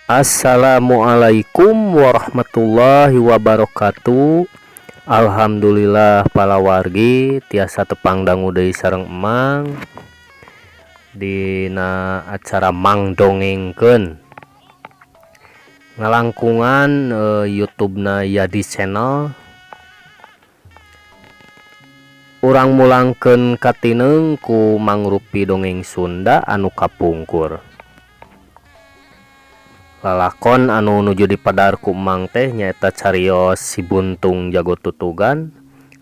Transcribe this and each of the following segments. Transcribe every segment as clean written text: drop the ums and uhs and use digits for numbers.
Assalamualaikum warahmatullahi wabarakatuh. Alhamdulillah palawargi tiasa tepang dangu deui sareng Emang dina acara Mang Dongengkeun ngalangkungan YouTube na Yadi Channel. Urang mulangkeun katineng ku mangrupi dongeng Sunda anu kapungkur. Lalakon anu nuju dipadar ku Emang teh nyaeta carios Si Buntung Jago Tutugan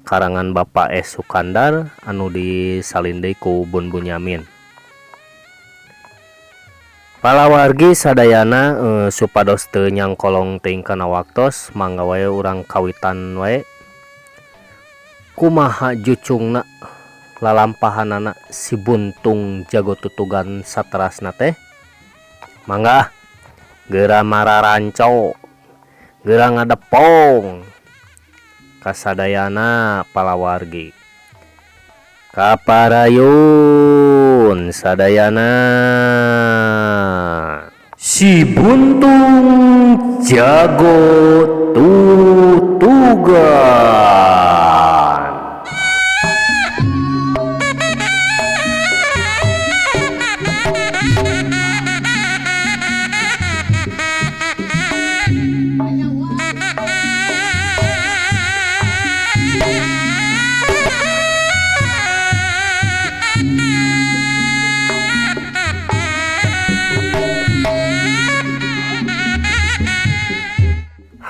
karangan Bapak S Sukandar anu disalin deui ku Bun Bunyamin. Palawargi sadayana, supados teu nyangkolong teuing kana waktos, mangga wae urang kawitan wae. Kumaha jucungna lalampahanana Si Buntung Jago Tutugan saterasna teh? Mangga geura mararanco, geura ngadepong kasadayana palawargi. Kaparayun sadayana. Si Buntung Jago Tutugan.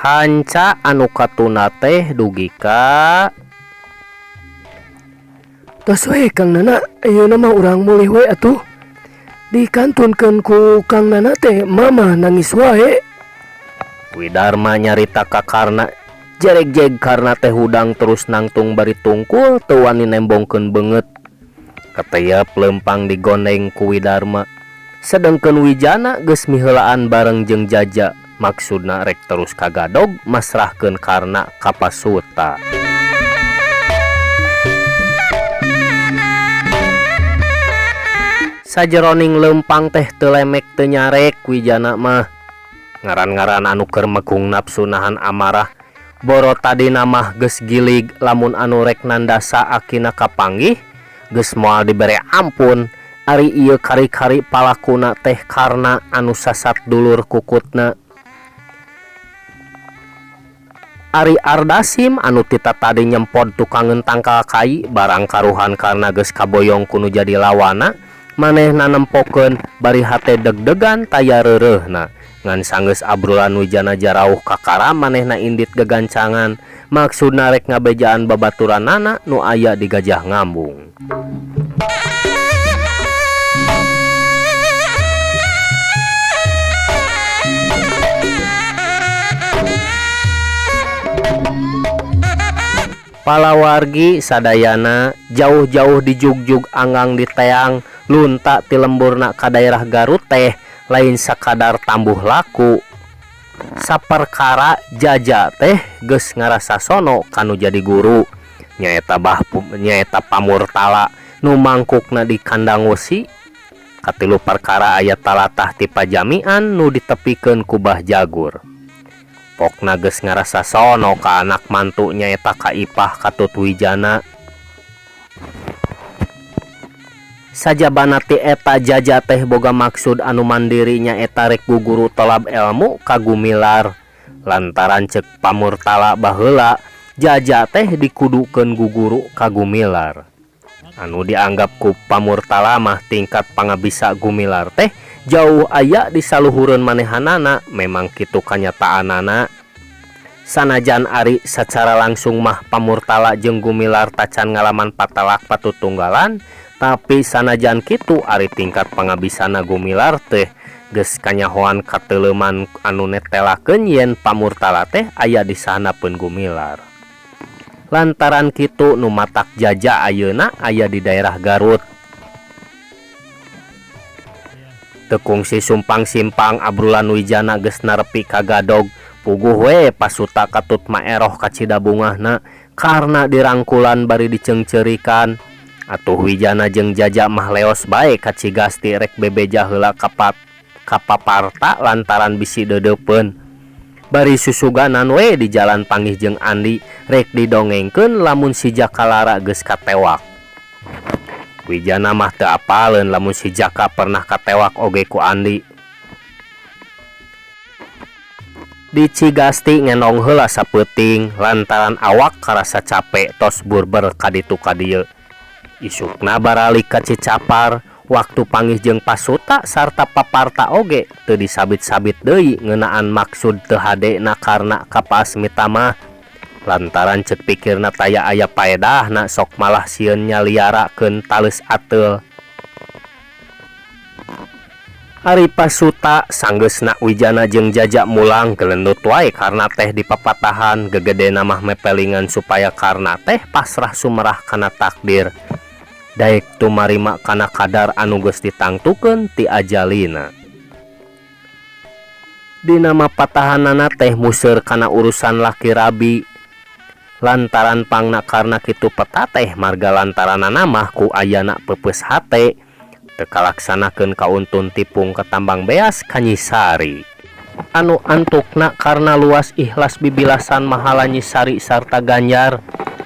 Hanca anu katuna teh dugi ka Tos we, Kang Nana, ayeuna mah urang mulih we atuh. Dikantunkeun ku Kang Nana teh mama nangis wae. Widarma nyarita ka Karna, jeregjeg Karna teh hudang terus nangtung bari tungkul teu wani nembongkeun beungeut. Keteyep leumpang digondeng ku Widarma. Sedengkeun Wijana geus miheulaan bareng jeung Jaja, maksudna rek terus kagadog masrahkeun Karna ka Pasuta. Sajeroning leumpang teh teu lemek teu nyarek Wijana mah. Ngaran-ngaran anu keur megung nafsu nahan amarah. Boro tadina mah geus gilig lamun anu rek nandasa akina kapanggih geus moal dibere ampun. Ari ieu kari-kari palakuna teh Karna anu sasat dulur kukutna. Ari Ardasim anu tita tadi nyempod tukangeun tangkal kai barang karuhan karena geus kaboyong kuno jadi lawana, manehna nempokeun bari hate deg-degan taya reureuhna. Ngan sanggeus abrulan Wijana jarauh kakara manehna indit gegancangan, maksudna rek ngabejaan babaturanana nu aya di Gajah Ngambung. Palawargi sadayana, jauh-jauh dijugjug anggang diteang lunta ti lemburna ka daerah Garut teh lain sakadar tambuh laku. Saperkara Jaja teh geus ngarasa sono kanu jadi guru, nyaeta bah nyaeta Pamurtala nu mangkukna di kandang wesi. Katilu perkara aya talatah ti pajamian nu ditepikeun ku Bah Jagur. Pokna geus ngarasa sono ka anak mantu, nyaeta ka Ipah katut Wijana. Sajabana ti eta Jaja teh boga maksud anu mandiri, nyaeta rek guguru tolab elmu ka Gumilar, lantaran cek Pamurtala baheula Jaja teh dikudukeun guguru ka Gumilar. Anu dianggap ku Pamurtala mah tingkat pangabisa Gumilar teh jauh aya di saluhureun manehanana. Memang kitu kanyataanana, sanajan ari secara langsung mah Pamurtala jeung Gumilar tacan ngalaman patalak patutunggalan, tapi sanajan kitu ari tingkat pangabisana Gumilar teh geus kanyahoan kateleuman anu netelakeun yen Pamurtala teh aya di sahanapeun Gumilar. Lantaran kitu nu matak Jaja ayeuna aya di daerah Garut. Teu kungsi sumpang-simpang abrulan Wijana geus narepi ka Gadog. Puguh we Pasuta katut maeroh kacida bungahna karena dirangkulan bari diceungceurikan. Atuh Wijana jeung Jaja mah leos bae ka Cigasti rek bebeja heula ka ka paparta lantaran bisi deudeupeun. Bari susuganan we di jalan panggih jeung Andi rek didongengkeun lamun si Jaka Lara geus katewak. Wijana mah teu apaleun lamun si Jaka pernah katewak oge ku Andi. Di Cigasti ngendong heula sapeuting lantaran awak karasa cape tos burber ka ditu ka dieu. Isukna baralik ka Cicapar, waktu panggih jeung Pasuta sarta paparta oge teu disabit-sabit deui ngeunaan maksud teu hadena karna ka Paasmita mah. Lantaran ceuk pikirna taya aya paedahna sok malah sieun nyaliarakeun taleus ateul. Ari Pasuta sanggeusna Wijana jeung Jaja mulang gelendut wae karna teh dipapatahan gegedena mah mepelingan supaya karna teh pasrah sumerah kana takdir. Daek tumarima kana kadar anu geus ditangtukeun ti ajalina. Dina mapatahanana teh museur kana urusan laki rabi. Lantaran pangna karna kitu peta teh marga lantaranana mah ku ayana peupeus hate teu kalaksanakeun kauntun tipung ka tambang beas ka Nyi Sari. Anu antukna karna luas ikhlas bibilasan mahala Nyi Sari sarta Ganjar.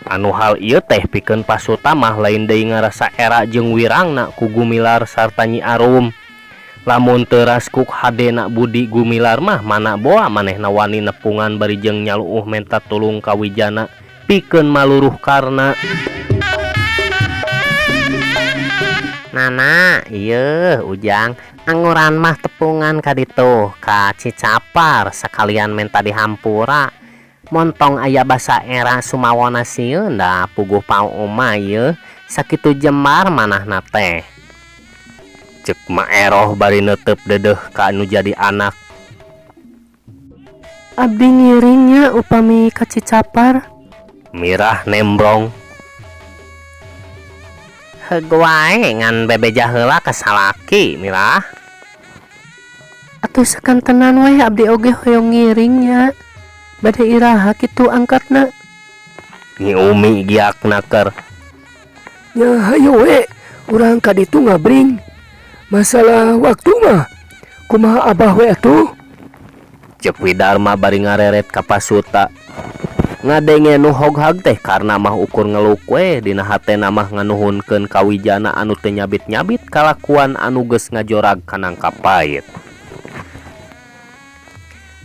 Anu hal ieu teh pikeun Pasuta mah lain deui ngarasa era jeung wirangna ku Gumilar sarta Nyi Arum. Lamun teu raskuk hadena budi Gumilar mah mana boa manehna wani nepungan bari jeung nyaluuh menta tulung ka Wijana pikeun maluruh karna. Nana, ieu Ujang, anguran mah tepungan ka ditu ka Cicapar sakalian menta dihampura. Montong aya basa era sumawona sieun da puguh pauma ieu sakitu jembar manahna teh. Ceuk Ma Eroh bari neuteup deudeuh ka anu jadi anak. Abdi ngiring nya upami ka Cicapar. Mirah nembrong. Heug wae ngan bebeja heula ka salaki Mirah. Atuh sakantenan we abdi oge hoyong ngiring nya. Bade iraha kitu angkatna. Nyi Umi giakna keur. Nya hayu we urang ka ditu ngabring. Masalah waktu mah kumaha abah we atuh. Ceuk Widarma bari ngareret ka Pasuta. Ngadenge nu hoghag teh karna mah ukur ngeluk we dina hatena mah nganuhunkeun ka Wijana anu teu nyabit-nyabit kalakuan anu geus ngajorag ka nangka pait.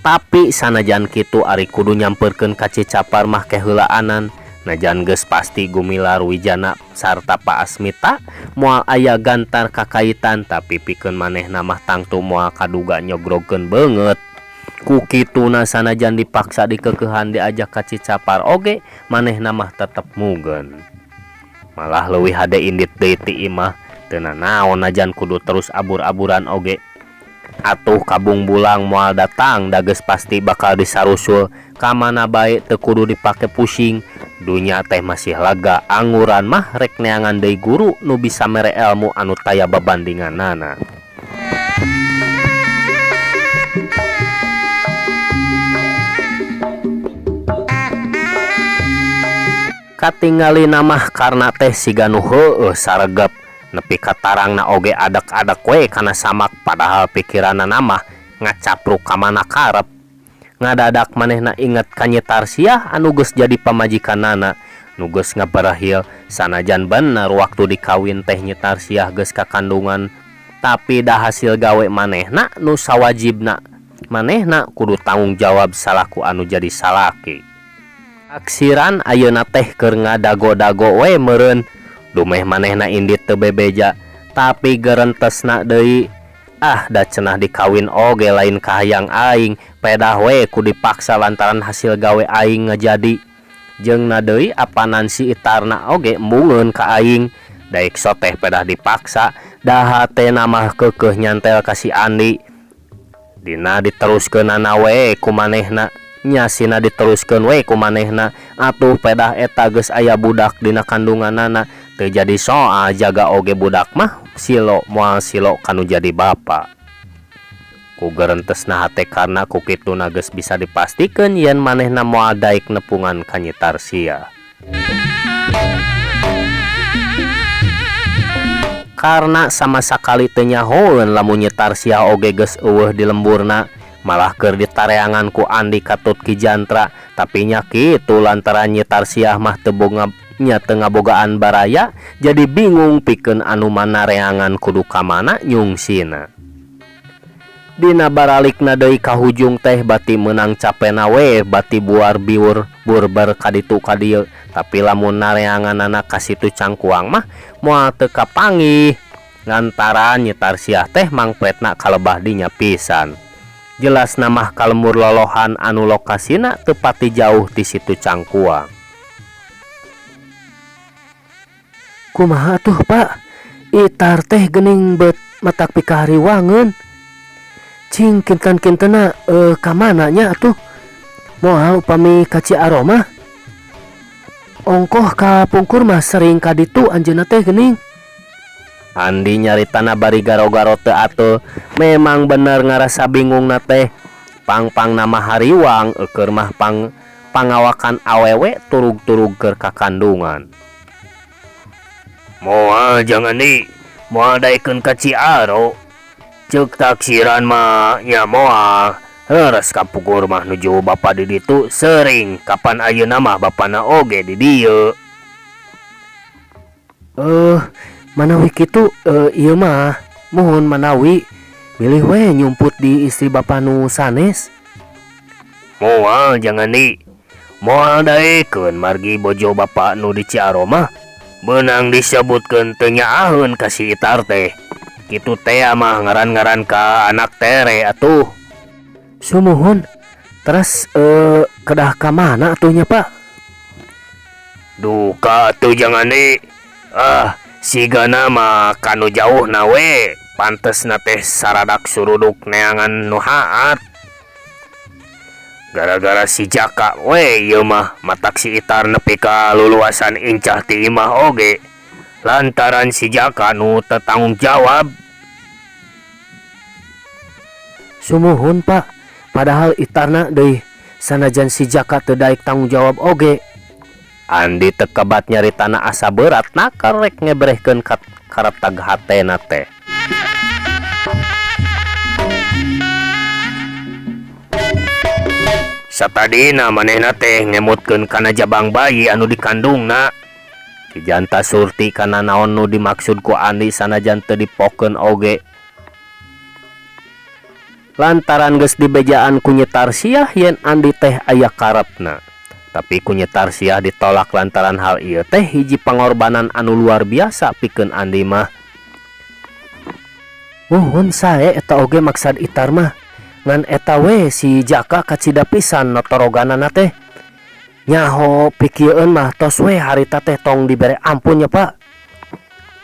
Tapi sanajan kitu ari kudu nyamperkeun ka Cicapar mah keheulaanan. Najan geus pasti Gumilar Wijana sarta Paasmita moal aya gantar kakaitan tapi pikeun manehna mah tangtu moal kaduga nyogrogkeun beungeut. Ku kituna sanajan dipaksa dikeukehan diajak ka Cicapar oge manehna mah tetep mugen. Malah leuwih hade indit deui ti imah teu nanaon najan kudu terus abur-aburan oge. Atuh kabung bulang moal datang da geus pasti bakal disarusul ka mana bae teu kudu dipake pusing. Dunya teh masih lega anguran mah rek neangan deui guru nu bisa mere elmu anu taya babandinganana. Katingalina mah karna teh siga nu heueuh saregep nepi ka tarangna oge adek-adek we kana samak padahal pikiranana mah ngacapruk ka mana karep. Ngadadak manehna inget ka Nyi Tarsiah anu geus jadi pamajikanana nu geus ngaberahil sanajan bener waktu dikawin teh Nyi Tarsiah geus kakandungan tapi da hasil gawe manehna nu sawajibna manehna kudu tanggung jawab salaku anu jadi salaki. Taksiran ayeuna teh keur ngadago-dago we meureun dumeh manehna indit teu bebeja tapi gerentesna deui ah da cenah dikawin oge lain kahayang aing pedah we ku dipaksa lantaran hasil gawe aing ngajadi jeung na deui apanan si Itarna oge embungeun ka aing daek soteh pedah dipaksa da hatena mah keukeuh nyantel ka si Andi dina diteruskeunana we ku manehna nya sina diteruskeun we ku manehna atuh pedah eta geus aya budak dina kandunganana teu jadi soal jaga oge budak mah silo moal silo kanu jadi bapa. Ku gerentesna hate karna ku kituna geus bisa dipastikeun yen manehna moal daek nepungan ka Nyi Tarsiah. Karna sama sakali teu nyahoeun lamun Nyi Tarsiah oge geus eueuh di lemburna malah keur ditareangan ku Andi katut Ki Jantra tapi nya kitu lantaran Nyi Tarsiah mah teu boga nya teu ngabogaan baraya jadi bingung pikeun anu mana reangan kudu ka mana nyungsina. Dina baralikna deui ka hujung teh bati meunang capena we bati buar biur burber ka ditu ka dieu tapi lamun nareanganana ka Situ Cangkuang mah moal teu kapanggih lantaran Nyi Tarsiah teh mangpetna ka lebah dinya pisan. Jelasna mah ka lembur lolohan anu lokasina teu pati jauh ti Situ Cangkuang. Kumaha atuh Pak, Itar teh geuning beut matak pikahariwangeun. Cing kinten-kintenna ka mana nya atuh? Moal upami ka Ciaro mah. Ongkoh ka pungkur mah sering ka ditu anjeunna teh geuning. Andi nyaritana bari garo-garo teu ateul, memang bener ngarasa bingungna teh. Pang-pangna mah hariwang eukeur mah pang pangawakan awewe turug-turug keur kakandungan. Moal jang Andi, moal daekeun ka Ciaro. Ceuk taksiran mah nya moal. Leres kapungkur mah nuju bapa di ditu sering kapan ayeuna mah bapana oge di dieu. Manawi kitu ieu mah muhun manawi bilih we nyumput di istri bapa nu sanes. Moal jang Andi, moal daekeun margi bojo bapa nu di Ciaro mah beunang disebutkeun teu nyaaheun ka si Itar teh. Kitu tea mah ngaran-ngaran ka anak tere atuh. Sumuhun, teras kedah ka mana atuh nya Pak? Duka atuh jang Andi. Ah, sigana mah kanu jauhna we, pantesna teh saradak suruduk neangan nu haat. Gara-gara si Jaka we ieu mah matak si Itar nepi ka luluasan incah ti imah oge. Lantaran si Jaka nu teu tanggung jawab. Sumuhun Pak, padahal Itarna deui sanajan si Jaka teu daek tanggung jawab oge. Andi teu kebat nyaritana asa berat nakar rek ngebrehkeun kareteg hatena teh. Satadina manehna teh ngemutkeun kana jabang bayi anu dikandungna. Ki Janta surti kana naon nu dimaksud ku Andi sanajan teu dipokeun oge. Lantaran geus dibejaan ku Nyi Tarsiah yen Andi teh aya karepna. Tapi ku Nyi Tarsiah ditolak lantaran hal ieu teh hiji pangorbanan anu luar biasa pikeun Andi mah. Muhun sae eta oge maksad Itar mah. Ngan eta we si Jaka kacida pisan notoroganana teh. Nyaho pikieun mah tos we harita teh tong dibere ampun nya Pak.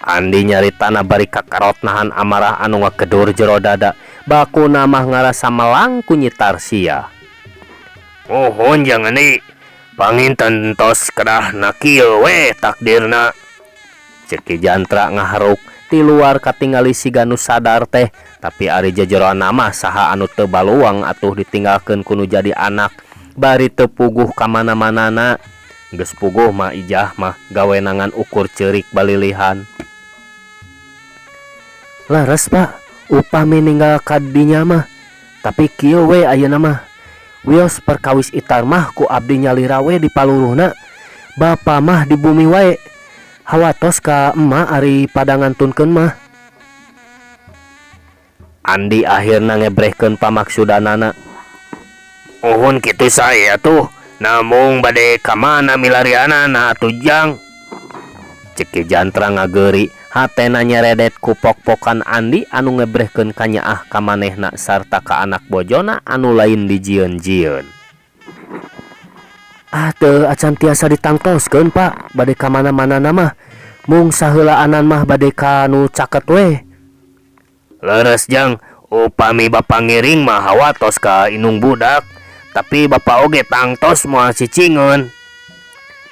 Andi nyaritana bari kakarot nahan amarah anu ngagedur jero dada. Bakuna mah ngarasa melang ku Nyi Tarsiah. Muhun jang Andi, panginten tos kedahna kieu we takdirna. Ceuk Ki Jantra ngaharuk ti luar katingali siga nu sadar teh, tapi ari jejeroanna mah saha anu teu baluang atuh ditinggalkeun ku nu jadi anak bari teu puguh ka mana-manana. Geus puguh mah ijah mah gawena ngan ukur ceurik balilihan. Leres Pak, upami ninggal ka dinya mah, tapi kieu we ayeuna mah. Wios perkawis Itar mah ku abdi nyalira we di paluruhna. Bapa mah di bumi wae. Hawatos ka emak ari pada ngantunkeun mah. Andi akhirna ngebrehkeun pamaksudanana. Uhun kitu sae atuh, namung bade ka mana milarianana atuh jang. Ceuk Ki Jantra ngageuri, hatena nyeredet ku pok-pokan Andi anu ngebrehkeun kanyaah ka manehna sarta ka anak bojona anu lain dijieun-jieun. Ah teu acan tiasa ditangtoskeun Pak, bade ka mana-manana mah. Mung saheulaanan mah bade ka nu caket we. Leres jang, upami bapa ngiring mah hawatos ka indung budak, tapi bapa oge tangtos moal cicingeun.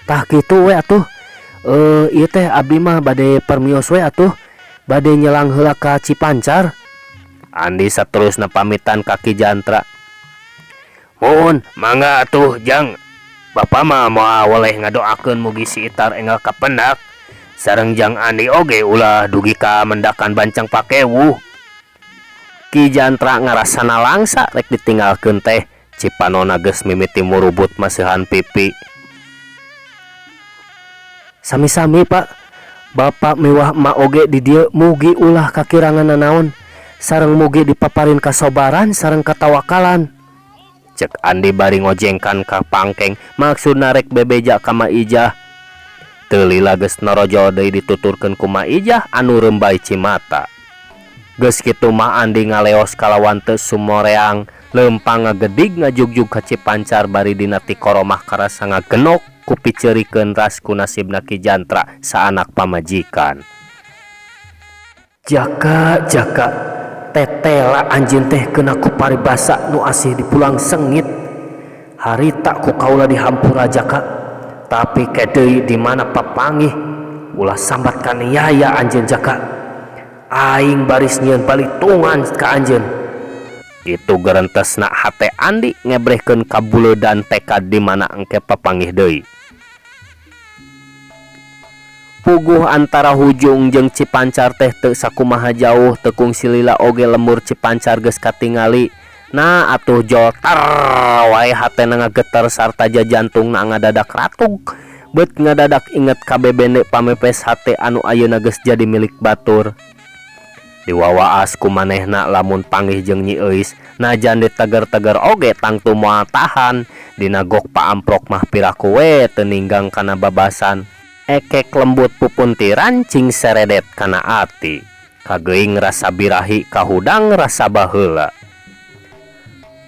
Tah kitu we atuh. Ieu teh abdi mah bade permios we atuh, bade nyelang heula ka Cipancar. Andi saterusna pamitan ka Ki Jantra. Muhun, mangga atuh jang. Bapa mah moal woleh ngadoakeun mugi si Itar enggal kapendak. Sareng Jang Andi oge ulah dugi ka mendakan bancang pakewuh. Ki Jantra ngarasa nalangsa rek ditinggalkeun teh cipanona geus mimiti murubut maseuhan pipi. Sami-sami Pak, Bapak miwah emak oge di dieu mugi ulah kakirangan nanaon sareng mugi dipaparin kasobaran sareng katawakalan. Cek Andi bari ngojengkan ka pangkeng maksudna rek bebeja ka Ma Ijah. Teu lila geus norojol deui dituturkeun ku Ma Ijah anu reumbay cimata. Geus kitu mah Andi ngaleos kalawan teu sumoreang leumpang ngagedig ngajugjug ka Cipancar bari dina tikoromah karasa ngagenok ku piceurikeun ras ku nasibna Ki Jantra saanak pamajikan. Jaka, jaka, tetela anjeun teh keuna ku paribasa nu asih dipulang sengit. Harita ku kaula dihampura jaka, tapi ke deui di mana papanggih ulah sambat kaniaya anjeun jaka. Aing baris nyieun balitungan ka anjeun. Kitu gerentesna hate Andi ngebrehkeun kabuleudan tekad di mana engke papanggih deui. Puguh antara Hujung jeung Cipancar teh teu sakumaha jauh teu kungsi lila oge lembur Cipancar geus katingali. Nah atuh jol tarr wae hatena ngageter sarta jajantungna ngadadak ratug beut ngadadak inget ka bebene pamepes hate anu ayeuna geus jadi milik batur. Diwawaas ku manehna lamun panggih jeung Nyi Euis najan diteger-teger oge tangtu moal tahan dina gok paamprok mah piraku we teu ninggang kana babasan. Ekek lembut pupuntiran cing seredet kana ati. Kageuing rasa birahi kahudang rasa baheula.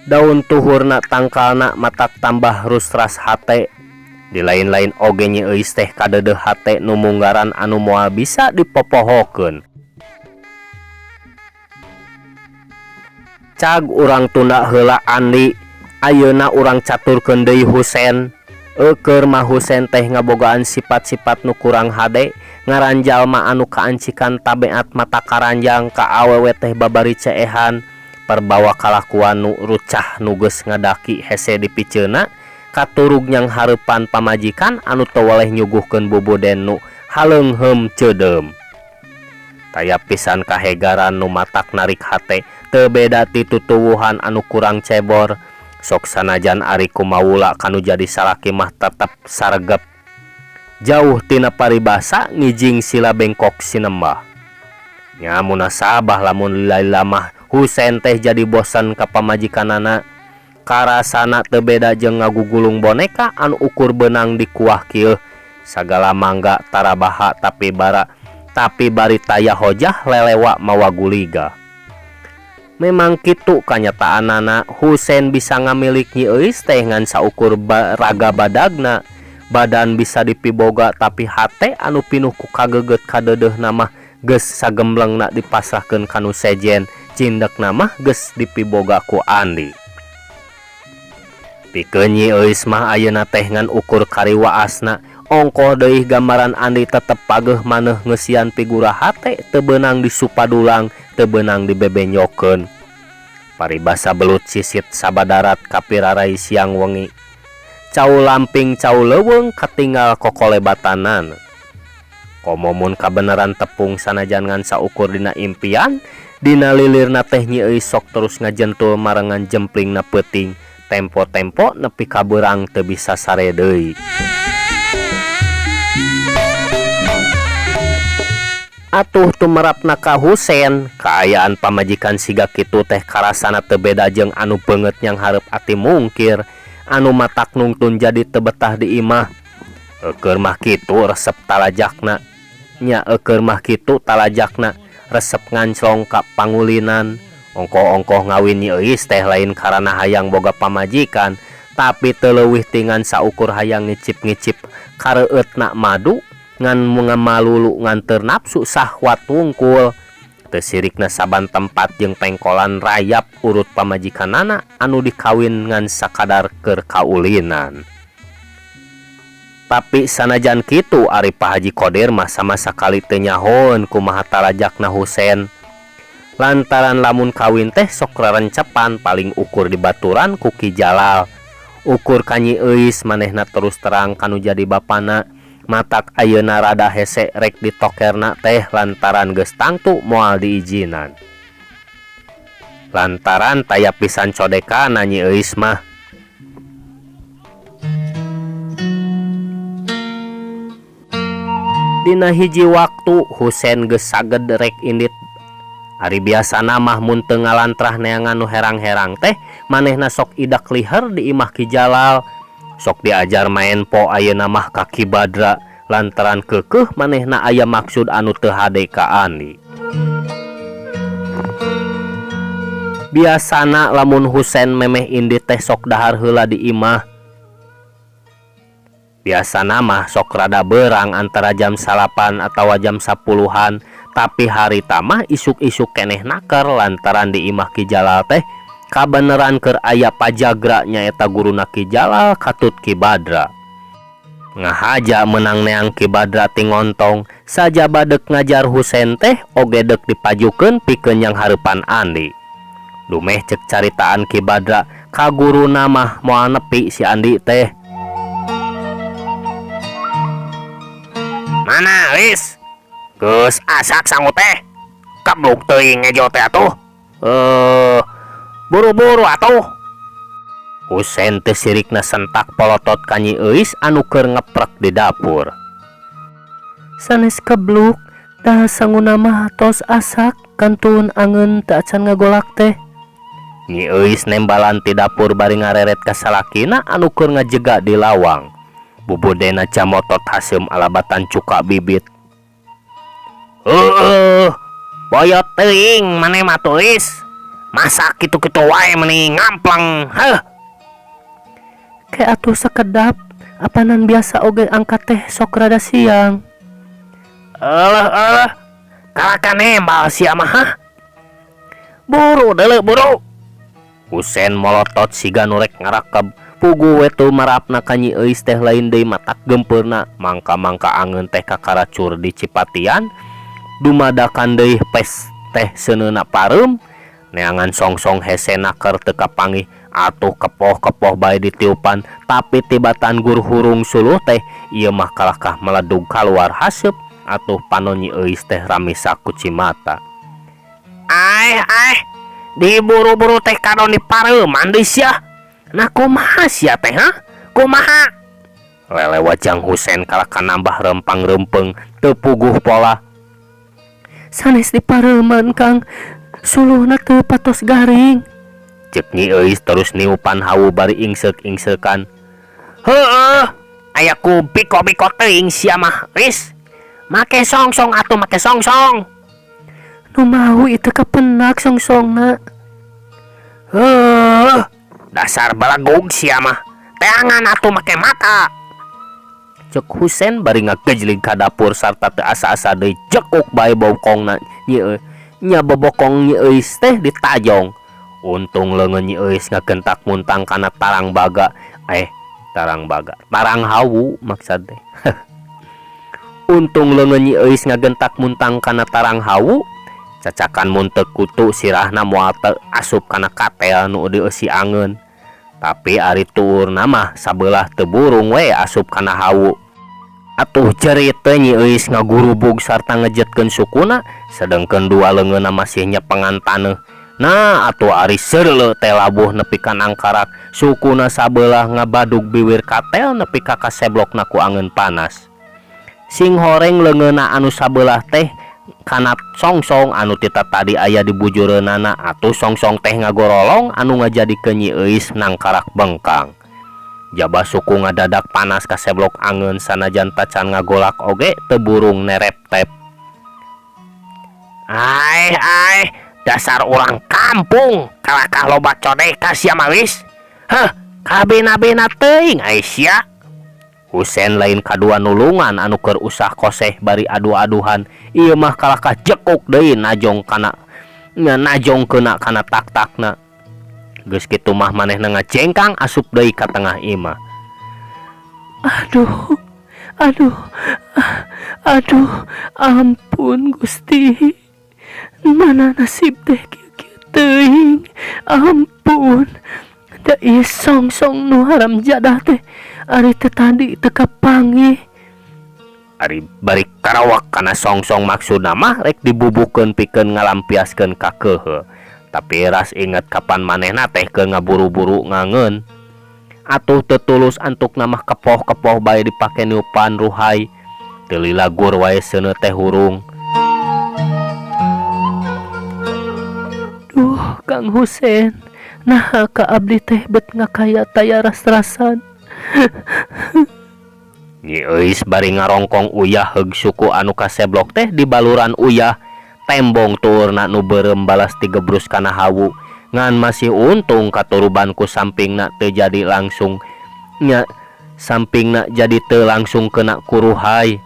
Daun tuhurna tangkalna matak tambah rusras hate. Di lain-lain oge Nyi Euis teh kadeudeuh hate nu munggaran anu moal bisa dipopohokeun. Cag urang tunda heula Andi, ayeuna urang caturkeun deui Husen. Eukeur mah Husen teh ngabogaan sifat-sifat nu kurang hade, ngaran jalma anu kaancikan tabeat mata karanjang ka awewe teh babari ceehan, perbawa kalakuan nu rucah nu geus ngadaki hese dipiceuna, katurug nyang hareupan pamajikan anu teu weleh nyuguhkeun bubuden nu haleungheum ceudeum. Taya pisan kahegaran nu matak narik hate, teu beda ti tutuwuhan anu kurang cebor. Sok sanajan ari kumawula kanu jadi salaki mah tetep saregep. Jauh tina paribasa ngijing sila bengkok sinembah. Nya munasabah lamun lila-lila mah Husen teh jadi bosen ka pamajikanana. Karasana teu beda jeung ngagugulung boneka anu ukur beunang di kuah kieuh. Sagala mangga tarabaha tapi bara tapi bari taya hojah lelewa mawa guliga. Memang kitu kanyataanana Husen bisa ngamilik Nyi Euis teh ngan saukur raga badagna. Badan bisa dipiboga tapi hate anu pinuh ku kageget kadeudeuhna mah geus sagemblengna dipasrahkeun ka nu sejen, cindekna mah geus dipiboga ku Andi. Pikeun Nyi Euis mah ayeuna teh ngan ukur kariwaasna, ongkoh deui gambaran Andi tetep pageuh maneuh ngeusian pigura hate teu beunang disupadulang, teu beunang dibebenyokeun. Paribasa belut sisit sabadarat kapirarai siang wengi. Cau lamping cau leuweung katinggal kokolebatanana. Komo mun kabeneran tepung sanajan ngan saukur dina impian, dina lilirna teh Nyi Euis sok terus ngajentul marengan jemplingna peuting, tempo-tempo nepi ka beurang teu bisa sare deui. Atuh tumerapna ka Husen, kaayaan pamajikan siga kitu teh karasana teu beda jeung anu beungeut nyang hareup ati mungkir, anu matak nungtun jadi teu betah di imah. Eukeur mah kitu resep talajakna. Nya eukeur mah kitu talajakna, resep nganclong ka pangulinan. Ongkoh-ongkoh ngawin Nyi Euis teh lain karana hayang boga pamajikan, tapi teu leuwih ti ngan saukur hayang ngicip-ngicip kareueutna madu. Ngan ngamalulu ngan teu nafsu sahwat wungkul. Teu sirikna saban tempat jeung pengkolan rayap urut pamajikanana anu dikawin ngan sakadar keur kaulinan. Tapi sanajan kitu ari Pak Haji Kodir mah sama sakali teu nyahoeun kumaha talajakna Husen. Lantaran lamun kawin teh sok rerencepan paling ukur dibaturan ku Ki Jalal. Ukur ka Nyi Euis manehna terus terang kanu jadi bapana. Matak ayeuna rada hese rek ditokerna teh lantaran geus tangtu moal diijinan. Lantaran taya pisan codekana Nyi Euis mah. Dina hiji waktu Husen geus saged rek indit. Ari biasana mah mun teu ngalantrah neangan nu herang-herang teh manehna sok idak liher di imah Ki Jalal. Sok diajar maen po ayeuna mah ka Ki Badra lantaran keukeuh manehna aya maksud anu teu hade ka Andi. Biasana lamun Husen memeh indit teh sok dahar heula di imah. Biasana mah sok rada beurang antara jam salapan atawa jam sapuluhan, tapi harita mah isuk-isuk keneh naker lantaran di imah Ki Jalal teh kabeneran keur aya pajagra nyaeta guruna Ki Jalal katut Ki Badra. Ngahaja meunang neang Ki Badra ti ngontong, sajaba deuk ngajar Husen teh oge deuk dipajukeun pikeun nyanghareupan Andi. Dumeh ceuk caritaan Ki Badra ka guruna mah moal nepi si Andi teh. Mana Lis? Geus asak sangu teh. Kebluk teuing ngejo teh atuh. Buru-buru atuh. Husen teh sirikna sentak polotot ka Nyi Euis anu keur ngeprek di dapur. Sanes kebluk, dah sanguna mah tos asak kantun angeun teu acan ngagolak teh. Nyi Euis nembalan ti dapur bari ngareret ka salakina anu keur ngajega di lawang. Bubudena camotot haseum alabatan cuka bibit. Heueuh, boyot teuing maneh mah tulis. Masak kitu-kitu wae meni ngampleng, heuh. Ke atuh sakedap, apanan biasa oge angkat teh sok rada siang. Eueuh eueuh, kalaka nembal sia mah hah. Buru deuleu buru. Husen molotot siga nu rek ngarakeb. Puguh we teu marapna ka Nyi Euis teh lain deui matak gempeurna mangka-mangka angeun teh kakaracur di Cipatian. Dumadakan deui pes teh seuneuna pareum, neangan songsong hese naker teu kapanggih atuh kepoh-kepoh bae ditiupan tapi tibatan gur hurung suluh teh ieu mah kalakah meledug kaluar haseup atuh panon Nyi Euis teh ramisa ku cimata. Aeh aeh diburu-buru teh kadon dipareuman deui sia. Nah kumaha sia teh hah? Kumaha? Lele wajang Husen kalakah nambah rempang-rempeng teu puguh pola. Sanes dipareuman Kang, suluhna teu patos garing. Ceuk Nyi Euis terus niupan hawu bari ingseuk-ingsekan. Heueuh, aya ku biko-biko teuing sia mah, Ris. Make songsong atuh make songsong. Nu mahu itu kapenak songsongna. Heuh, dasar balagog sia mah. Teangan atuh make mata. Ceuk Husen bari ngagejlig ka dapur sarta teu asa-asa deui jekuk bae bokongna Nyi Euis. Nya bobokong Nyi Euis teh ditajong. Untung leungeun Nyi Euis ngagentak muntang kana tarang baga. Tarang baga. Tarang hawu maksad teh. Untung leungeun Nyi Euis ngagentak muntang kana tarang hawu. Cacakan mun teu kutu sirahna moal teu asup kana katel nu dieusi angeun. Tapi ari tuurna mah sabelah teu burung we asup kana hawu. Atuh jerit teh Nyi Euis ngagurubug sarta ngejetkeun sukuna, sedengkeun dua leungeunna masih nyepengan taneuh. Nah atuh ari seureuh teh labuh nepi ka nangkarak, sukuna sabelah ngabadug biwir katel nepi ka kaseblokna ku angeun panas. Sing horeng leungeunna anu sabelah teh kana songsong anu tita tadi aya di bujureunana, atuh songsong teh ngagorolong anu ngajadikeun Nyi Euis nangkarak bengkang. Jaba suku ngadadak panas kaseblok angeun sanajan tacan ngagolak oge teu burung nereptep. Aeh aeh, dasar urang kampung, kalakah loba codeka sia mah wis. Heh, kabena-bena teuing ai sia. Husen lain kadua nulungan anu keur usah koseh bari adu-aduhan, ieu mah kalakah jekuk deui najong kana nya najong keuna kana tak-takna. Geus kitu mah manehna ngajengkang asup deui ka tengah imah. Aduh, aduh, aduh, ampun Gusti. Mana nasib teh kieu-kieu teuing. Ampun. Da ieu songsong nu haram jadah teh ari teh tadi teu kapanggih. Ari bari karawak kana songsong maksudna mah rek dibubukeun pikeun ngalampiaskeun kakehe. Tapi ras inget kapan manehna teh keur ngaburu-buru ngangeun. Atuh teu tulus antukna mah kepoh-kepoh bae dipake niupan ruhai. Teu lila gur wae seuneu teh hurung. Duh Kang Husen, naha ka abdi teh bet ngakaya taya ras-rasan. Nyi Euis bari ngarongkong uyah heug suku anu kaseblok teh dibaluran uyah. Tembong tuurna nu beureum balas tigebrus kana hawu. Ngan masih untung katuruban ku sampingna teu jadi langsung nya sampingna jadi teu langsung kena ku ruhai.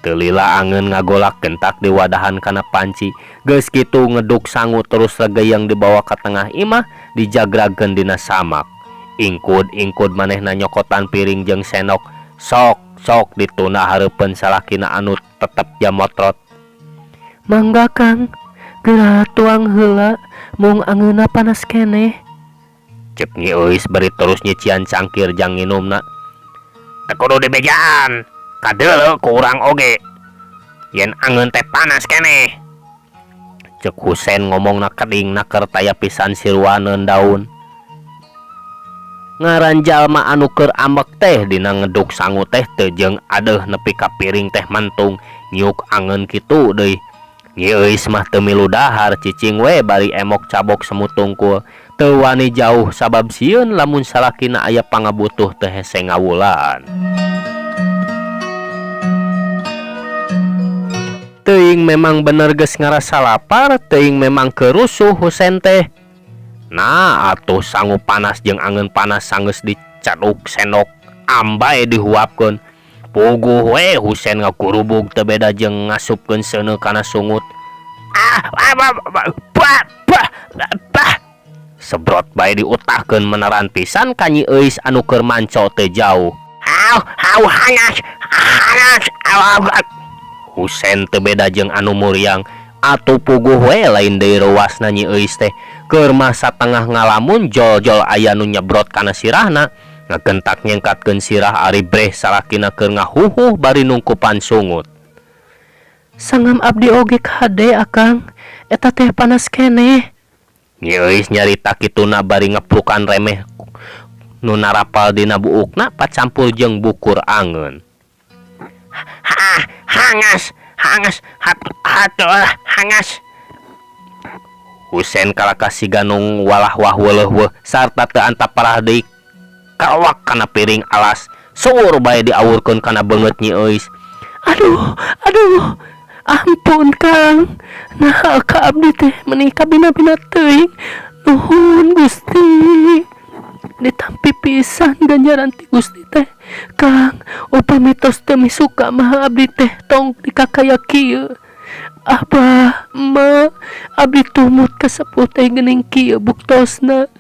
Teu lila angeun ngagolak gentak diwadahan kana panci. Geus kitu ngeduk sangu terus regeyeng dibawa ka tengah imah dijagragkeun dina samak. Ingkud-ingkud manehna nyokotan piring jeung sendok. Sok sok dituna hareupeun salakina anu tetep jamotrot. Mangga Kang, geura tuang heula mung angeunna panas keneh. Ceuk Nyi Euis bari terus nyician cangkir jang nginumna. Teu kudu dibejaan, kadeuleu ku urang oge. Yen angeun teh panas keneh. Ceuk Husen ngomongna keding naker taya pisan siruaneun daun. Ngaran jalma anu keur ambek teh dina ngeduk sangu teh teu jeung adeuh nepi ka piring teh mentung nyiuk angeun kitu deui. Nyi Euis mah teu milu dahar cicing we bari emok cabok semut tungkul. Teu wani jauh sabab sieun lamun salakina aya pangabutuh teu hese ngawulan. Teuing memang bener geus ngarasa lapar, teuing memang keur rusuh Husen teh. Nah atuh sangu panas jeung angeun panas sanggeus dicaduk sendok ambai dihuapkeun. Puguh we Husen ngagurubug teu beda jeung ngasupkeun seuneu kana sungut. Ah, ah, bah, bah, bah, bah. Sebrot bae diutahkeun meneran pisan ka Nyi Euis anu keur manco teu jauh. Hau, hau hangas, hangas, au, au, au. Husen teu beda jeung anu muriang. Atuh puguh we lain deui reuasna Nyi Euis teh. Keur mah satengah ngalamun jol-jol aya nu nyebrot kana sirahna. Ngagentak nyengkatkeun sirah ari breh salakina keur ngahuhuh bari nungkupan sungut. Sangam abdi oge kade akang, eta teh panas keneh. Nyi Euis nyarita kituna bari ngeplukan remeh nu narapal dina buukna pacampur jeung bukur angeun. Ha, hangas, hangas, hat, hatuh, hangas. Husen kalakah siga nu walah wah weuleuh weuh sarta teu antap parah deui kalawak kana piring alas. Suur bae diawurkeun kana beungeut Nyi Euis. Aduh, aduh, ampun Kang. Naha ka abdi teh meuni kabina-bina teuing. Nuhun Gusti. Ditampi pisan ganjaran ti Gusti teh. Kang, upami tos teu misuka mah abdi teh tong dikakaya kieu. Abah, emak, abdi tumut ka sepuh teh geuning kieu buktosna.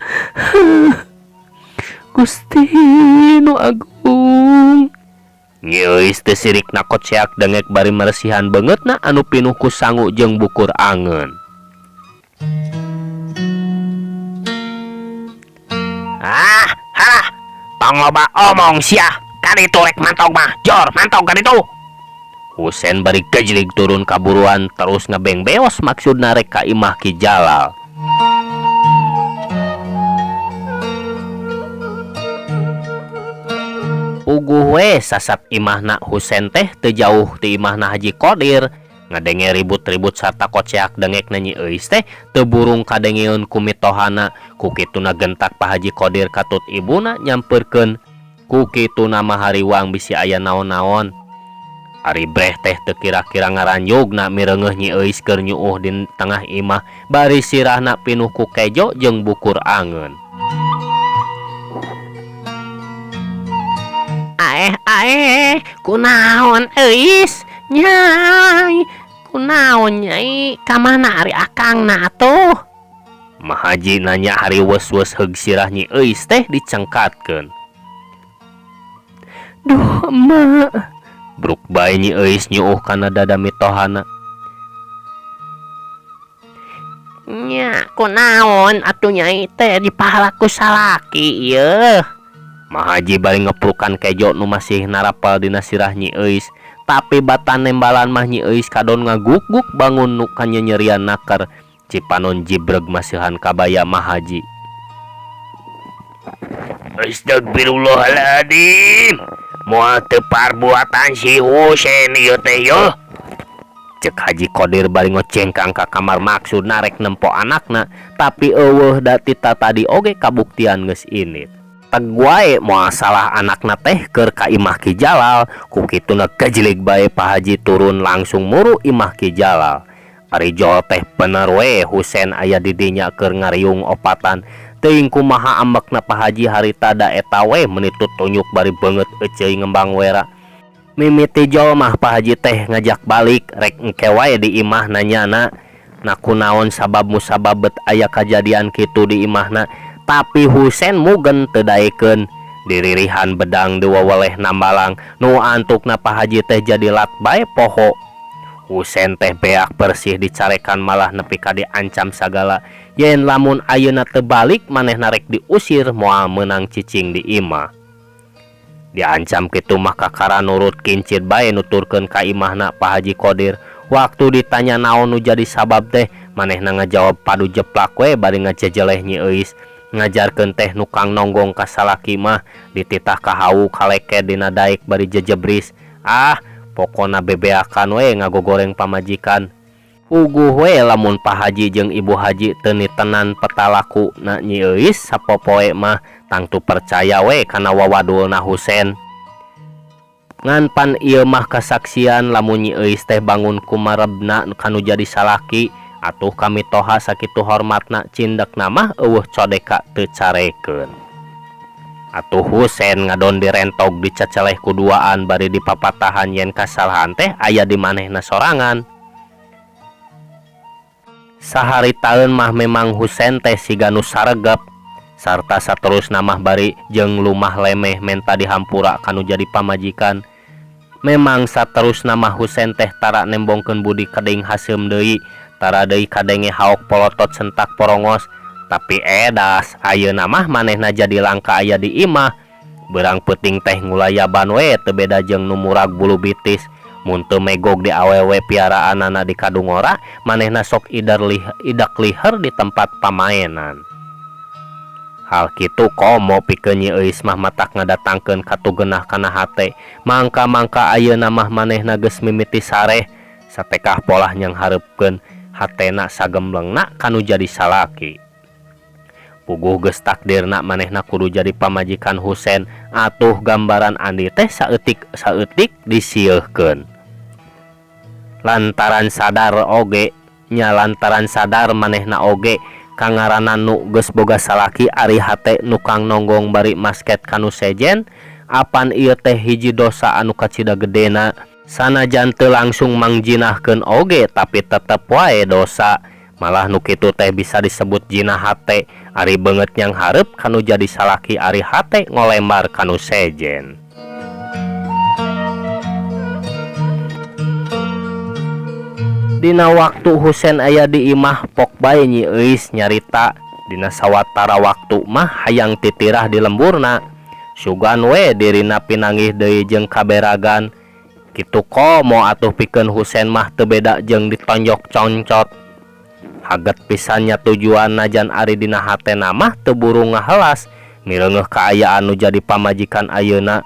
Gusti nu agung. Nyi Euis teu sirikna koceak dengek bari meresihan beungeutna anu pinuh ku sangu jeung bukur angeun. Ah, halah, tong loba omong sia, kaditu rek mantog mah, jor mantog kaditu. Husen bari gejlig turun kaburuan terus ngebeng beos maksudna rek ka imah Ki Jalal. Puguh we sasat imahna Husen teh teu jauh ti imahna Haji Kodir. Ngadenge ribut-ribut sarta koceak dengekna Nyi Euis teh teu burung kadengeun ku mitohana. Ku kituna gentak Pak Haji Kodir katut ibuna nyampeurkeun. Ku kituna mah hariwang bisi aya naon-naon. Ari breh teh teu kira-kira ngaranjugna mireungeuh Nyi Euis keur nyuuh di tengah imah bari sirahna pinuh ku kejo jeung bukur angeun. Aeh, aeh, kunaon Euis? Nyai, kunaon nyai? Ka mana ari akangna atuh? Mahaji nanya hari weus-weus heug sirah Nyi Euis teh dicengkatkeun. Duh, emak. Bruk bae Nyi Euis nyuuh kana dada mitohana. Nya, kunaon atuh nyai teh dipahala ku salaki ieu? Mahaji bari ngeplukan kejo nu masih narapel dina sirah Nyi Euis. Tapi batan nembalan mah Nyi Euis kadon ngaguk-guk bangun nu kanyenyerian naker. Cipanon jibreg masihan kabaya Mahaji. Astagfirullahaladzim. Moal teu parbuatan si Husen ieu teh yeuh. Cek Haji Kodir bari ngocengkang ka kamar maksud narek nempo anakna, tapi eueuh da tita tadi oge kabuktian geus indit. Teg wae moal salah anakna teh keur ka imah Ki Jalal, ku kituna gajlig bae Pak Haji turun langsung muru imah Ki Jalal. Ari jol teh bener we Husen aya di dinya keur ngariung opatan. Teuing kumaha ambekna Pak Haji harita da eta we meuni tutunyuk bari beungeut euceuy ngembang wera. Mimiti jol mah Pak Haji teh ngajak balik rek engke wae di imah nanyana. Na kunaon sabab musabab bet aya kajadian kitu di imahna, tapi Husen mugen teu daekeun. Diririhan bedang diweweleh nambalang nu antukna Pak Haji teh jadi lat bae poho. Husen teh beak bersih dicarekan malah nepi ka diancam sagala. Yen lamun ayeuna teu balik manehna rek diusir moal meunang cicing di imah. Diancam kitu mah kakara nurut kincir bae nuturkeun ka imahna Pak Haji Kodir. Waktu ditanya naon nu jadi sabab teh manehna ngajawab padu jeplak we bari ngajejeleh Nyi Euis. Ngajarkeun teh nukang nonggong ka salaki mah dititah ka hawu kaleke dina daek bari jejebris. Ah, pokona bebeakan we ngagogoreng pamajikan. Puguh we lamun Pak Haji jeung Ibu Haji teu nitenan petalaku na Nyi Euis sapopoe mah tangtu percaya we kana wawadulna Husen. Ngan pan ieu mah kasaksian lamun Nyi Euis teh bangun kumarebna kanu jadi salaki atuh kami toha sakitu hormatna cindekna mah eueuh codeka teu carekeun. Atuh Husen ngadon direntog diceceleh ku duaan bari dipapatahan yen kasalahan teh aya di manehna sorangan. Saharitaeun mah memang Husen teh siga nu saregep sarta saterusna mah bari jeung lumah lemeh menta dihampura kanu jadi pamajikan. Memang saterusna mah Husen teh tara nembongkeun budi keding haseum deui, tara deui kadenge haok polotot sentak porongos. Tapi edas ayeuna mah manehna jadi langka aya di imah. Beurang peuting teh ngulayaban we teu beda jeung nu murag bulu bitis. Mun teu megog di awewe piaraanana di kadungora, manehna sok idak liher di tempat pamaenan. Hal kitu komo pikeun Nyi Euis mah matak ngadatangkeun katugenah kana hate. Mangka-mangka ayeuna mah manehna geus mimiti sareh, satekah polah nyanghareupkeun hatena sagemblengna kanu jadi salaki. Puguh geus takdirna manehna kudu jadi pamajikan Husen, atuh gambaran Andi teh saeutik-saeutik disieuhkeun. Lantaran sadar oge nya lantaran sadar manehna oge kangaranan nu geus boga salaki ari hate nukang nonggong bari masket kanu sejen, apan ieu teh hiji dosa anu kacida gedena. Sanajan teu langsung mangjinahkeun oge tapi tetep wae dosa. Malah nu kitu teh bisa disebut jinah hate, ari beungeut nyanghareup kanu jadi salaki ari hate ngolembar kanu sejen. Dina waktu Husen aya di imah pok bae Nyi Euis nyarita. Dina sawatara waktu mah hayang titirah di lemburna. Sugan we dirina pinanggih deui jeung kaberagan. Kitu komo atuh pikeun Husen mah teu beda jeung ditonjok concot. Haget pisan nya tujuan najan ari dina hatena mah teu buru ngahelas mireungeuh kaayaan nu jadi pamajikan ayeuna.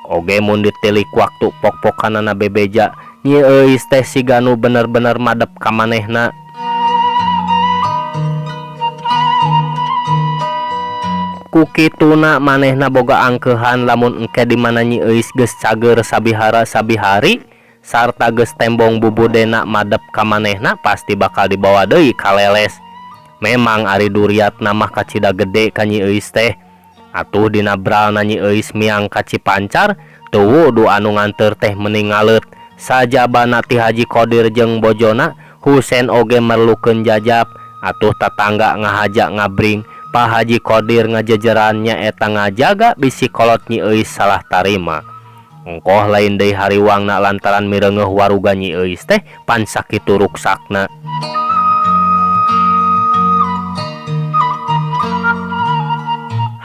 Oge mun ditilik waktu pok-pokanana bebeja, Nyi Euis teh siga nu bener-bener madep ka manehna. Ku kituna manehna boga angkeuhan lamun engke di mana Nyi Euis geus cager sabihara sabihari sarta geus tembong bubudena madep ka manehna pasti bakal dibawa deui ka leles. Memang ari duriatna mah kacida gede ka Nyi Euis teh. Atuh dina bralna Nyi Euis miang ka Cipancar, teu wudu anu nganteur teh meni ngaleut. Sajabana ti Haji Kodir jeung bojona, Husen oge merlukeun jajab. Atuh tatangga ngahaja ngabring, Pak Haji Kodir ngajejeran nyaeta ngajaga bisi kolot Nyi Euis salah tarima. Engkoh lain deui hariwangna lantaran mireungeuh waruga Nyi Euis teh pan sakitu ruksakna.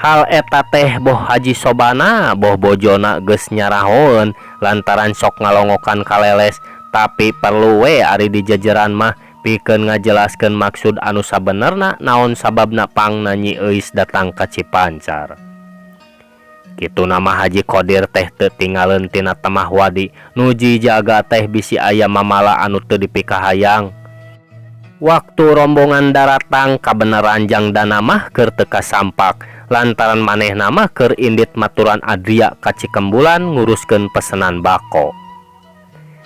Hal eta teh boh Haji Sobana boh bojona geus nyarahoeun lantaran sok ngalongokan ka Leles, tapi perlu we ari dijejeran mah pikeun ngajelaskeun maksud anu sabenerna naon sababna pangna Nyi Euis datang ka Cipancar. Kituna mah Haji Kodir teh teu tingaleun tina temah wadi nu jijaga teh bisi aya mamala anu teu dipikahayang. Waktu rombongan daratang kabeneran Jang Dana mah keur teu kasampak lantaran manehna mah keur indit maturan Adria ka Cikembulan nguruskeun pesenan bako.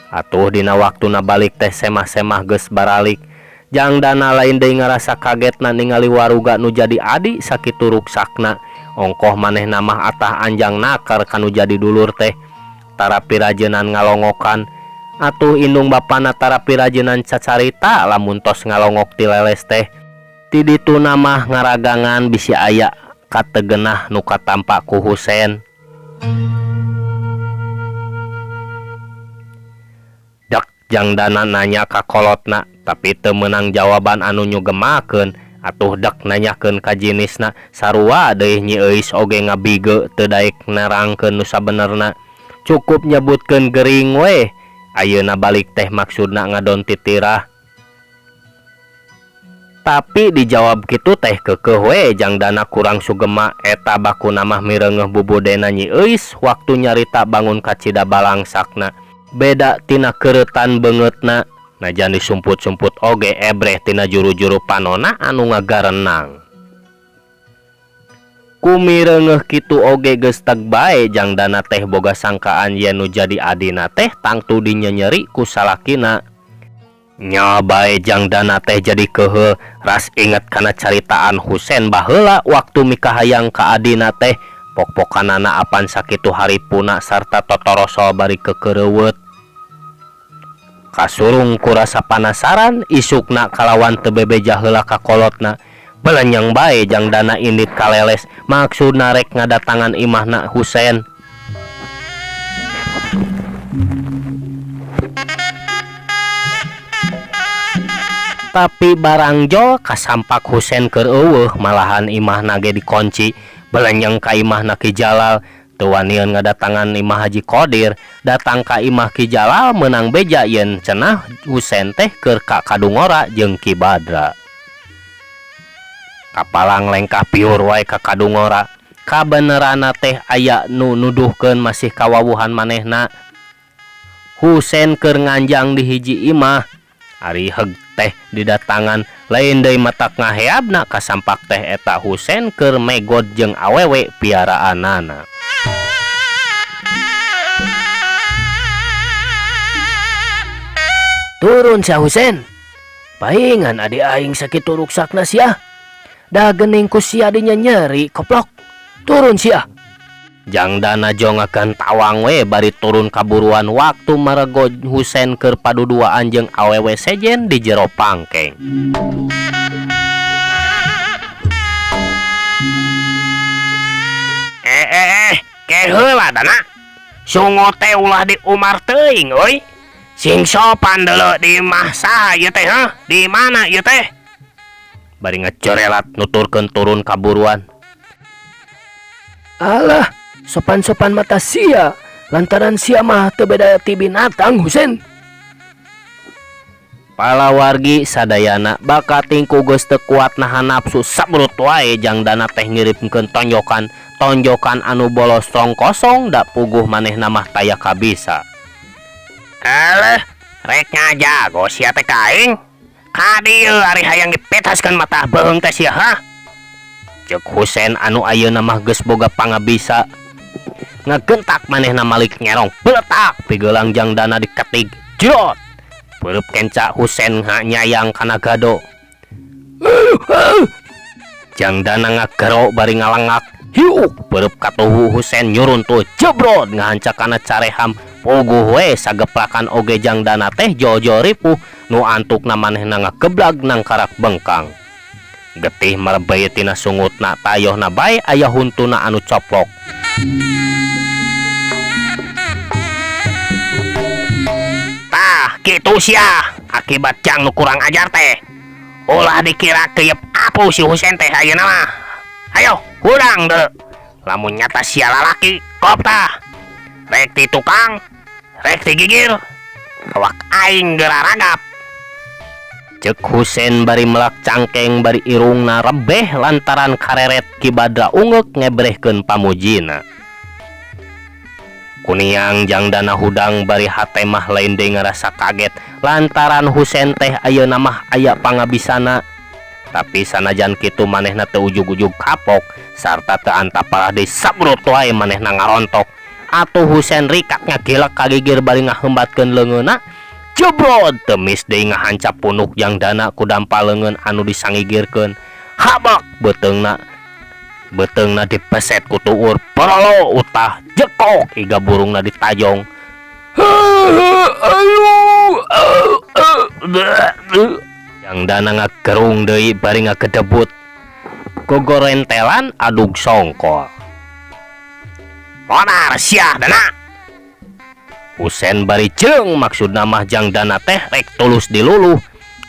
Atuh dina waktuna balik teh semah-semah geus baralik. Jang Dana lain deui ngarasa kagetna ningali waruga nu jadi adi sakitu ruksakna. Ongkoh manehna mah atah anjang nakar ka nu jadi dulur teh. Tara pirajenan ngalongokan. Atuh indung bapana tara pirajenan cacarita lamun tos ngalongok ti Leles teh. Ti dituna mah ngaragangan bisi aya kategenah nu katampa ku Husen. Dek Jang Dana nanya ka kolotna tapi teu meunang jawaban anu nyugemakeun. Atuh dek nanyakeun ka jinisna sarua deui Nyi Euis oge ngabige teu daek nerangkeun nu sabenerna. Cukup nyebutkeun gering weh. Ayeuna balik teh maksudna ngadon titirah. Tapi dijawab kitu teh keukeuh we Jang Dana kurang sugema eta bakuna mah mireungeuh bubudena Nyi Euis waktu nyarita bangun kacida balangsakna. Beda tina keureutan beungeutna. Najan disumput-sumput oge ebreh tina juru-juru panona anu ngagarenang. Ku mireungeuh kitu oge geus teg bae Jang Dana teh boga sangkaan yen nu jadi adina teh tangtu dinyenyeri ku salakina. Nya bae Jang Dana teh jadi keheul ras inget kana caritaan Husen baheula waktu mikahayang ka adina teh pok-pokanana apan sakitu haripuna sarta totorosol bari kekereuweut. Kasurung ku rasa panasaran isukna kalawan teu bebeja heula ka kolotna. Belenyeng bae Jang Dana indit ka Leles maksudna rek ngadatangan imahna Husen. Tapi barang jol kasampak Husen keur eueuh malahan imahna ge dikonci. Belenyeng ka imahna Ki Jalal. Teu wanian ngadatangan imah Haji Kodir, datang ka imah Ki Jalal meunang beja yen cenah Husen teh keur ka Kadungora jeung Ki Badra. Kapalang lengkah piur wae ka Kadungora. Kabeneranna teh aya nu nuduhkeun masih kawawuhan manehna. Husen keur nganjang di hiji imah. Ari heug teh didatangan lain deui matak ngaheabna kasampak teh eta Husen keur megod jeung awewe piaraanana. Turun sia Husen. Paingan adi aing sakitu ruksakna sia. Da geuning ku sia dinyenyeri koplok. Turun sia. Jang Dana jongakeun tawang we bari turun kaburuan waktu marego Husen keur paduduaan jeung awewe sejen di jero pangkeng. Eh eh eh, ke heula Dana. Sungo teh ulah di umar teuing euy. Sing sopan deuleu di imah saha ieu teh heuh? Di mana ieu teh? Bari ngecerelat nuturkeun turun kaburuan. Alah, sopan-sopan mata sia lantaran sia mah teu beda ti binatang Husen. Palawargi sadayana bakating ku geus teu kuat nahan nafsu sabrut wae Jang Dana teh ngirimkeun tonjokan, tonjokan anu bolos tong kosong da puguh manehna mah taya kabisa. Alah, rek ngajago sia teh ka aing. Ka dieu ari hayang dipetaskeun mata beuheung teh sia hah? Ceuk Husen anu ayeuna mah geus boga pangabisa. Ngagentak manehna malik ngerong beletak pigelang Jang Dana diketig. Jrot. Peureub kenca Husen nyayang kana gado. Jang Dana ngagero bari ngalengak. Hiuk peureub katuhu Husen nyuruntuh jebrot ngahancak kana careham. Puguh we sageplakan oge Jang Dana teh jol-jol ripuh nu antukna manehna ngageblag nangkarak bengkang. Getih merebey tina sungutna tayohna bae aya huntuna anu coplok. Tah kitu sia akibat jang nu kurang ajar teh. Ulah dikira keyep apu si Husen teh ayeuna mah. Hayo hudang deuleu. Lamun nyata sia lalaki, kop tah. Rek ti tukang, rek ti gigir. Awak aing geura ragap. Cek Husen bari melak cangkeng bari irungna rebeh lantaran kareret Ki Badra ungeuk ngebrehkeun pamujina. Kuniang Jang Dana hudang bari hate mah lain deui ngarasa kaget lantaran Husen teh ayeuna mah aya pangabisana. Tapi sanajan kitu manehna teu ujug-ujug kapok sarta teu antap parah deui sabrut wae manehna ngarontok. Atuh Husen rikak ngagilek ka gigir bari ngaheumbatkeun leungeunna jebrod teu mis deui ngahancap punuk Jang Dana ku dampa leungeun anu disangigirkeun. Habak beuteungna. Beuteungna dipeset ku tuur porolo utah jekok iga burungna ditajong. Jang Dana ngagerung deui bari ngagedebut. Gogorentelan adug songkol. Modar sia Dana. Husen bari jeung maksudna mah Jang Dana teh rek tulus diluluh.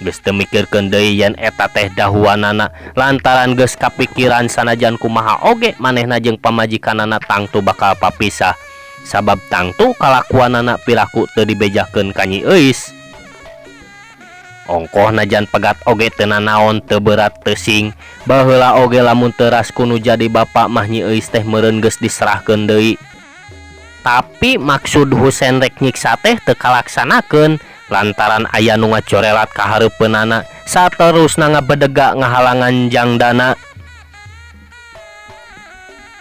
Geus teu mikirkeun deui yen eta teh dahuanana lantaran geus kapikiran sanajan kumaha oge manehna jeung pamajikanana tangtu bakal papisah sabab tangtu kalakuanana piraku teu dibejakeun ka Nyi Euis. Ongkoh najan pegat oge teu nanaon teu beurat teu sing baheula oge lamun teu ras ku nu jadi bapa mah Nyi Euis teh meureun geus diserahkeun deui. Tapi maksud Husen rek nyiksa teh teu kalaksanakeun lantaran aya nu ngajorelat ka hareupeunana saterusna ngabedega ngahalangan Jang Dana.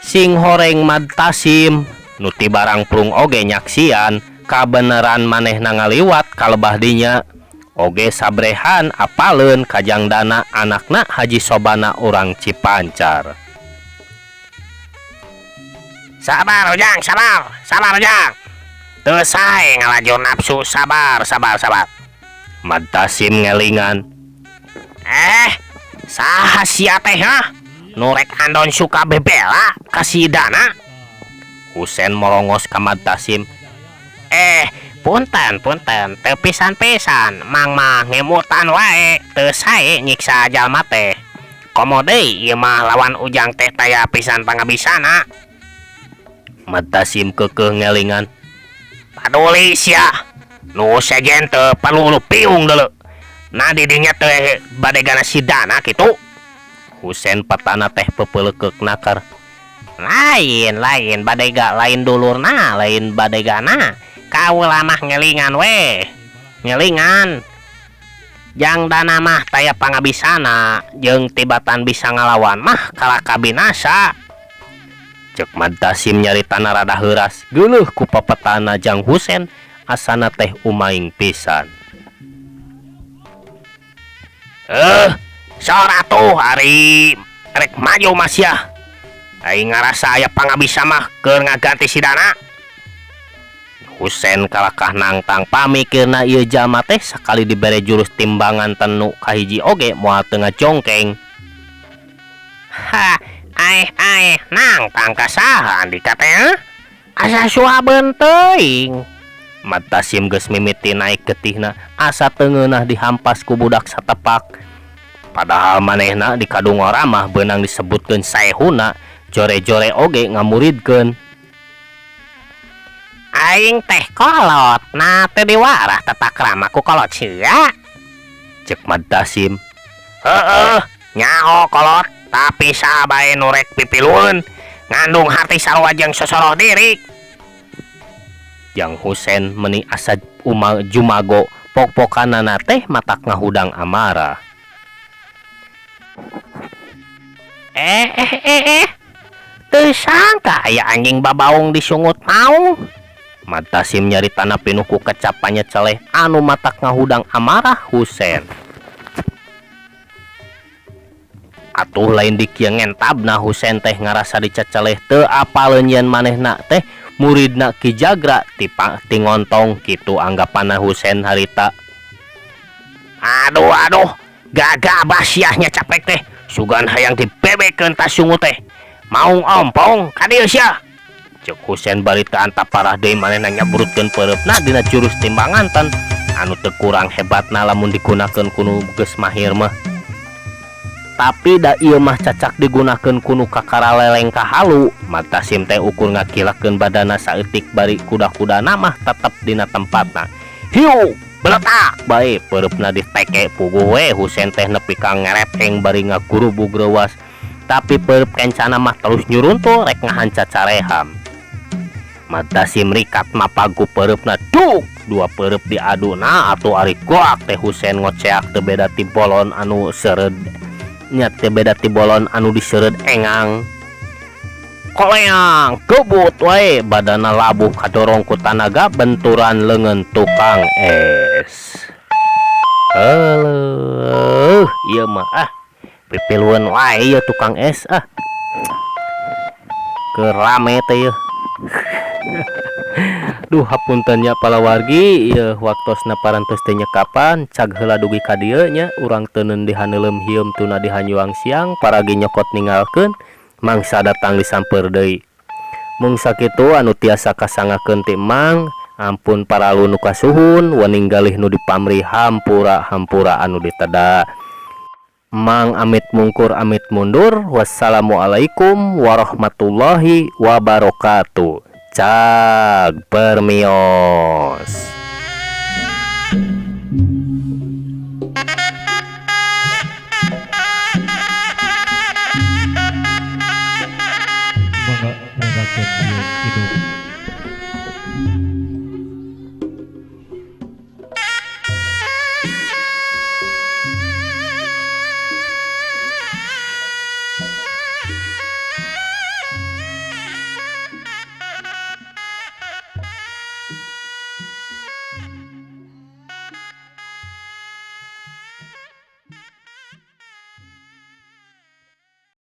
Sing horeng Madtasim nu ti barang prung oge nyaksian kabeneran manehna ngaliwat ka lebah dinya oge sabrehan apaleun ka Jang Dana anakna Haji Sobana urang Cipancar. Sabar Ujang, sabar, sabar Ujang. Teu sae ngalajur nafsu, sabar, sabar, sabar. Madtasim ngelingan. Saha sia teh hah? Nu rek andon suka bebela ka si Dana. Husen morongos ka Madtasim. Punten, punten, teu pisan-pisan, mang mah ngemutan wae, teu sae nyiksa jalma teh. Komo deui ieu mah lawan Ujang teh taya pisan pangabisana. Madtasim keukeuh ngelingan. Paduli sia, nu sejen teu perlu lu piung deuleu. Nah didinya teh badegana si Dana kitu. Husen petana teh pepeulekeuk nakar. Lain, lain badega, lain dulurna, lain badegana. Kaula mah ngelingan we. Ngelingan. Jang Dana mah taya pangabisana jeung tibatan bisa ngalawan mah kalaka binasa. Cek Madtasim nyaritana rada heuras geuleuh ku papetana Jang Husen asana teh umaing pisan. Sor atuh ari rek maju mah sia. Aing ngarasa aya pangabisa mah keur ngaganti si Dana. Husen kalakah nangtang pamikirna ieu jalma teh sakali dibere jurus timbangan tenu kahiji oge moal teu ngajongkeng. Ha, aeh aeh nangtang ka saha andika teh? Asa suabeun teuing. Madtasim geus mimiti naik getihna asa teu ngeunah dihampas ku budak satepak. Padahal manehna di kadungora mah beunang disebutkeun saehuna, jore-jore oge ngamuridkeun. Aing teh kolot, nah teu diwarah tata krama ku kolot sia. Cek Madtasim. Heeh, nyaho kolot, tapi saha bae nu rek pipilueun, ngandung hati sarua jeung sosoroh diri. Jang Husen meni asa uma jumago, pok-pokanana teh matak ngahudang amarah. Teu sangka aya anjing babaung disungut maung. Madtasim nyaritana pinuh ku kecap panyeceleh anu matak ngahudang amarah Husen. Atuh lain dikieu ngentabna Husen teh ngarasa diceceleh teu apaleun yen manehna teh muridna Ki Jagra ti ngontong kitu anggapanna Husen harita. Aduh aduh, gagabah siahnya capek teh, sugan hayang dibebekeun tas sungut teh. Maung ompong ka dieu sia. Ceuk Husen bari teu antap parah deui manehna nyabrutkeun peureupna dina jurus timbangan tan anu teu kurang hebatna lamun digunakeun ku nu geus mahir mah. Tapi da ieu mah cacak digunakeun ku nu kakara leleng ka halu. Matasim teh ukur ngakilakeun badana saeutik bari kuda-kudana mah tetep dina tempatna. Hiu beletak bae peureupna diteke puguh we Husen teh nepi ka ngerepeng bari ngagurubug reuwas. Tapi peureub kencana mah terus nyuruntul rek ngahanca careham. Matasim rikat mapag ku peureupna duk dua peureub diaduna atuh ari goak teh Husen ngoceak teu beda ti bolon anu seureud nya teu beda ti bolon anu diseureud engang. Koleang gebut wae badana labuh kadorong ku tanaga benturan leungeun tukang es. Heueuh ieu mah ah pipilueun wae ieu tukang es ah. Keur rame teh yeuh. Duh hapunten nya palawargi ieu waktosna parantos teu nyekapan cag heula dugi ka dieu nya urang teuneun dihaneuleum hieum tuna dihanyuang siang paragi nyokot ninggalkeun mangsa datang disamper deui. Mung sakitu anu tiasa kasangakeun ti Emang ampun paralu nu kasuhun wening galih nu dipamrih hampura hampura anu diteda. Mang amit mungkur amit mundur wassalamualaikum warahmatullahi wabarakatuh. Cag permios.